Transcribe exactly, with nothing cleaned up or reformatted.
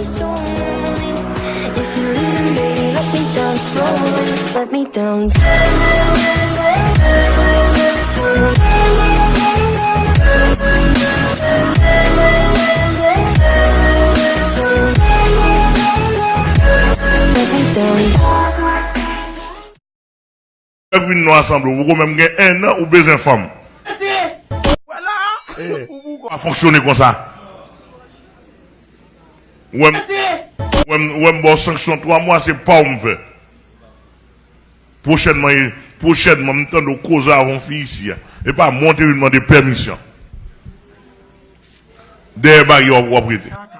If you leaving, baby, let me down slowly. Let me down. Let me down. Lè w vin nan asanble, ou poko menm gen ennan, ou bezwen fanm. Pa fonksyone konsa. Ou wè m, ou wè m, ou wè m ba w sanksyon twa mwa, se pa w m fè. Pwochènman, pwochènman, m tande w koze avè yon fi isi a. E pa mwen w te vin mande pèmisyon. Dèyè baryè w ap, w ap rete.